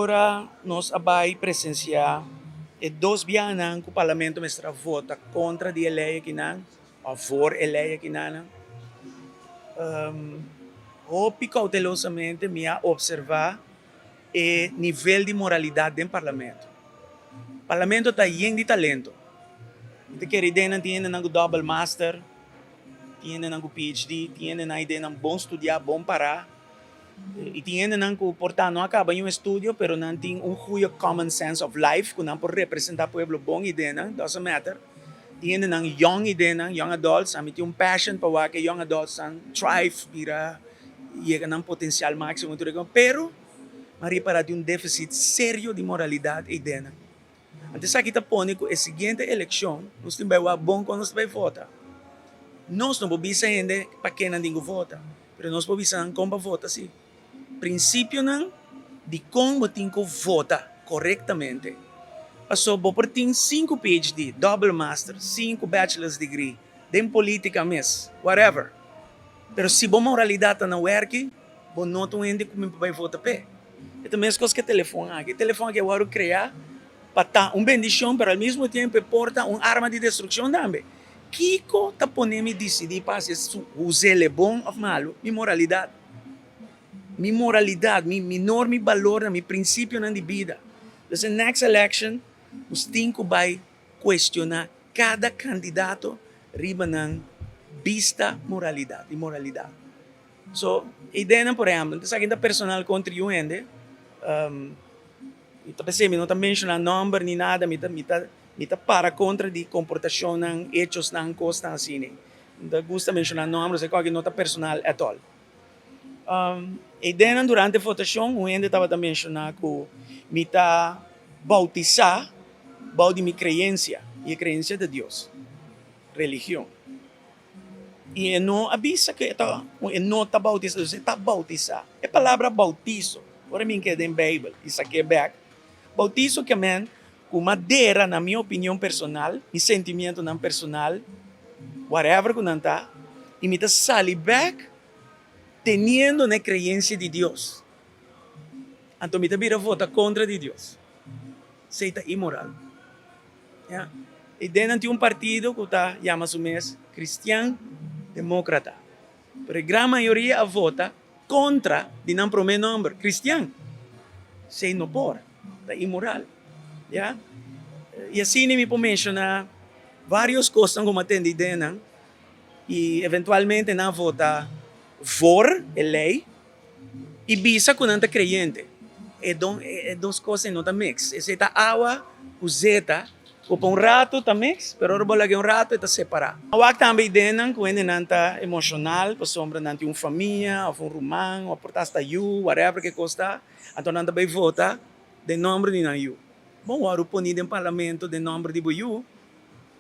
Ora nos a bai presensiá e dos biahanan ku Parlamento mester a vota kontra di e lei akinan òf voor e lei akinanan, hopi koutelosamente mi a opservá e nivel di moralidat den Parlamento. Parlamento ta yen di talento. Mi ta kere ideanan tin hendenan ku dòbel master, tin hendenan ku PhD, tin hendenan ideanan bon studiá, bon pará. I tin hendenan ku por ta no a kaba un estudio pero nan tin un goeie common sense of life ku nan por representá pueblo bon ideanan, doesn't matter. Tin hendenan young ideanan, young adults, ami tin un passion pa wak e young adults nan thrive, bira yega nan potencial máximo tur e kos, pero mi a ripará tin un deficit serio di moralidad eidenan. Anto esaki ta pone ku e siguiente elekshon nos tin bai wak bon kon nos ta bai vota. Nos no por bisa hende pa ke nan tin ku vota, pero nos por bisa nan kon pa vota si. Prinsipionan di kon bo tin ku vota korektamente. Paso bo por tin sinku PhD, dòbel master, sinku bachelor's degree den politika mes, whatever. Pero si bo moralidat ta na wèrki, bo no ta un hende ku mi por bai vota p'e. E ta meskos ku e telefon aki. E telefon aki a wòrdu kreá pa ta un bendishon, pero al mismo tiempo e por ta un arma di destrukshon tambe. Kiko ta pone mi disidí pa hasi us'el e bon òf malu? Mi moralidat. Mi moralidat, mi mi norma, mi balornan, mi prinsipionan di bida. Dus e next election nos tin ku bai kuestioná kada kandidato riba nan bista moralidat, di moralidat. So, e ideanan por ehèmpel, esaki ta personal kontra yu hende, mi ta p'esei mi no ta menshoná nòmber ni nada, mi ta mi ta mi ta para kontra di komportashonnan, echosnan, kosnan asina. Mi ta gusta menshoná nòmber, esei kòke no ta personal at all. E ideanan durante votashon un hende tabata menshoná ku mi ta boutisá bou di mi kreensia, i e kreensia ta Dios, religion. I e no a bisa ku e ta e no ta boutisá, dus e ta boutisá. E palabra boutiso, ora mi keda den Beibel i sak'é bèk, boutiso ke men ku madera na mi opinion personal, mi sentimientonan personal, whatever ku nan ta, i mi ta sali bèk teniendo na e kreensia di Dios. Anto mi ta bira vota kontra di Dios. Esei ta inmoral. Ya. I den nan tin un partido ku ta yama su mes Kristian Demókrata. Pero e gran mayoria a vota kontra di nan promé nòmber, Kristian. Esei no por. Ta inmoral. Ya. I asina mi por menshoná vários kosnan ku mi a tende i den nan. I eventualmente nan a vota voor e lei i bisa ku nan ta kreyente. E don e dos kos ei no ta mix. Esei ta awa ku zeta ku pa un ratu ta mix, pero ora bo laga un ratu e ta separá. A wak tambe ideanan ku hendenan ta emoshonal pasobra nan tin un famia òf un ruman òf por ta hasta yu, whatever ke kos ta, anto nan ta bai vota den nòmber di nan yu. Bon wòrdu poni den parlamento den nòmber di bo yu.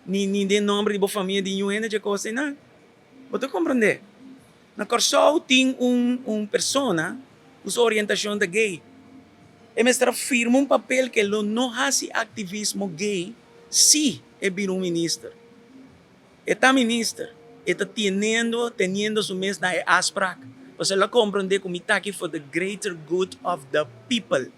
Ni ni den nomber di bo famia di niun hende dje kos einan. Bo ta komprendé? Na Kòrsou tin un un persona ku su orientashon ta gay. E mester a firma un papel ke lo no hasi aktivismo gay si e bira un minister. E ta minister, e ta tienendo teniendo su mes na e afsprak. Pasobra el a komprendé ku mi ta aki for the greater good of the people.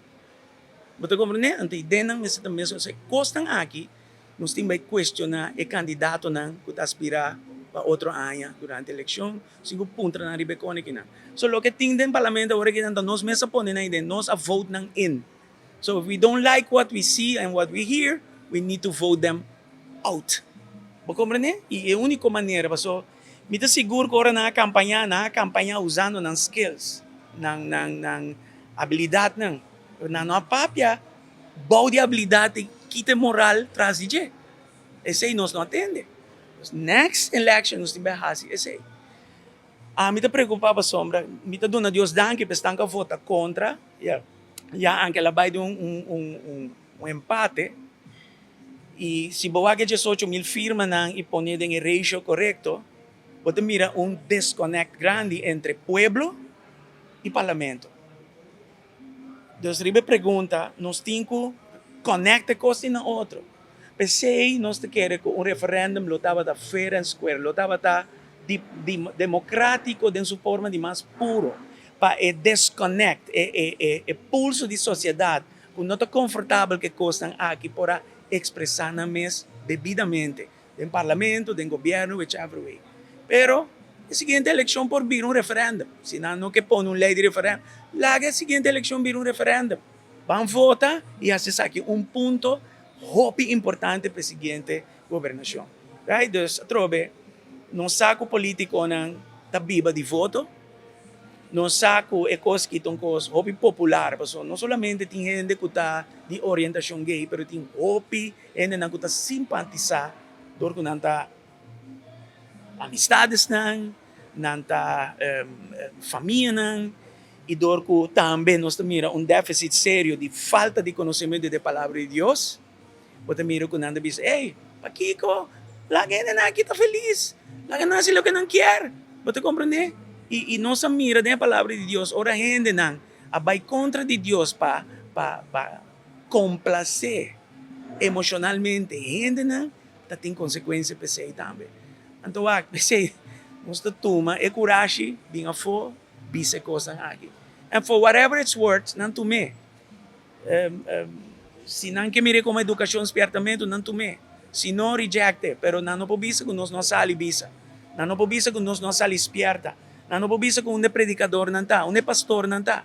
Bo ta komprendé? Anto ideanan mester ta mes. E kosnan aki Nos tin bai cuestiona e candidatonan cu ta aspira pa otro aña durante eleccion, sin cu puntra nan riba e conekinan. So loke tin den parlamento awor aki nan ta nos mes a pone nan den, nos a vote nan in. So if we don't like what we see and what we hear, we need to vote them out. Bo comprende? Y e unico manera, paso mi ta sigur cu ora nan a campaña, nan a campaña usando nan skills, nan nan nan habilidadnan, pero nan no a papia Bou di abilidat di kita e moral tras di dje. Esei nos no a tende. Nos next election nos tin bai hasi esei. Ami ta preocupa pasobra mi ta duna Dios danki pa esnan ku a vota kontra, ya, ya anke el a bai den un un un empate. I si bo wak e 18,000 firmanan i pone den e ratio korekto, bo ta mira un disconnect grandi entre pueblo i parlamento. Dus riba e pregunta nos tin ku connect e kos tin na otro. P'esei nos ta kere ku un referendum lo tabata fair and square, lo tabata di di democratico den su forma di mas puro pa e disconnect e e e pulso di sociedad. ku no ta komfortabel ku e kosnan aki por a ekspresá nan mes debidamente den parlamento, den gobièrnu, whichever way. Pero e siguiente elekshon por bira un referèndum. Si nan no ke pone un lei di referèndum, laga e siguiente elekshon bira un referèndum. Ban vota i hasi esaki un punto hopi importante pa e siguiente gobernashon. Right? Dus atrobe nos sa ku politikonan ta biba di voto. Nos sa ku e kos ki ta un kos hopi popular pasobra no solamente tin hende ku ta di orientashon gay pero tin hopi hendenan ku ta simpatisá dor ku nan ta amistadesnan, nan ta famianan i dor ku tambe nos ta mira un deficit serio di falta di konosementu di e Palabra di Dios. Bo ta mira ku nan ta bisa, Ey, pakiko? Laga hendenan aki ta felis. Laga nan hasi loke nan kier. Bo ta komprendé? I, i nos a mira den e Palabra di Dios ora hendenan a bai kontra di Dios pa, pa, pa komplasé emoshonalmente hendenan, ta tin konsekuensia p'esei tambe. Anto wak, p'esei nos ta tuma e kurashi bin afó bisa e kosnan aki. And for whatever it's worth, nan tum'é. Si nan ke mir'é komo edukashon spièrtamentu, nan tum'é. Si no, reject'é. Pero nan no por bisa ku nos no a sali bisa. Nan no por bisa ku nos no a sali spièrta. Nan no por bisa ku unda e predikadornan ta, unda e pastornan ta.